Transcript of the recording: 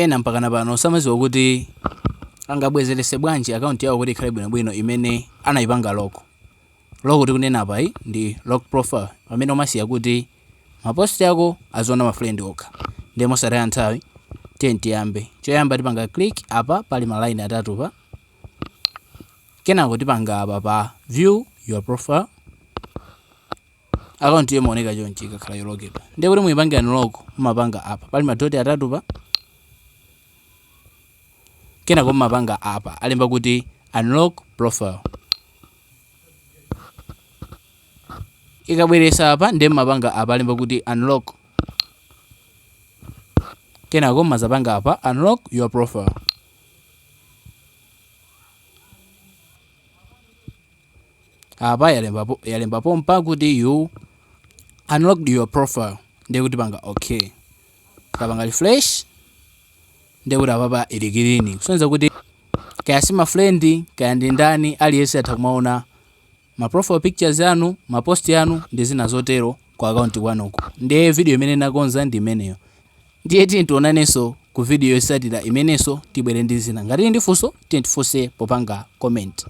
Ena mpakana pano samadziwa kuti angabwezeretse bwanji akaunti yawo kuti ikhale bwinobwino imene anayipanga lock. Lock tikunena apayi ndi lock profile, pamene umasiya kuti ma post ako aziona ma friend okha. Ndiye mosataya nthawi, tiye tiyambe. Choyamba tipanga click apa pali ma line atatu pa, kenako tipanga apa pa view your profile. Akaunti yo imaoneka chonchi ikakhala yolokedwa. Ndiye kuti muyipange unlock, mumapanga apa pali madoti atatu pa, kenako mumapanga apa alemba kuti unlock profile. Ikabweresa apa, ndiye mumapanga apa alemba kuti unlock, kenako mumazapanga apa unlock your profile. Apa yalemba pompa kuti you unlocked your profile. Ndiye kuti panga okay, tapanga refresh, ndiye kuti apapa ili clean, kusonyeza kuti kaya si ma friend, kaya ndi ndani, aliyense atha kumaona ma profile pictures anu, ma post anu ndi zina zotero ku account kwanuko. Ndiye video imene nakonza ndi imeneyo. Ndiye tiye tionanenso ku video yotsatira imenenso tibwere ndi zina. Ngati ndi funso, tiye tifunse popanga comment.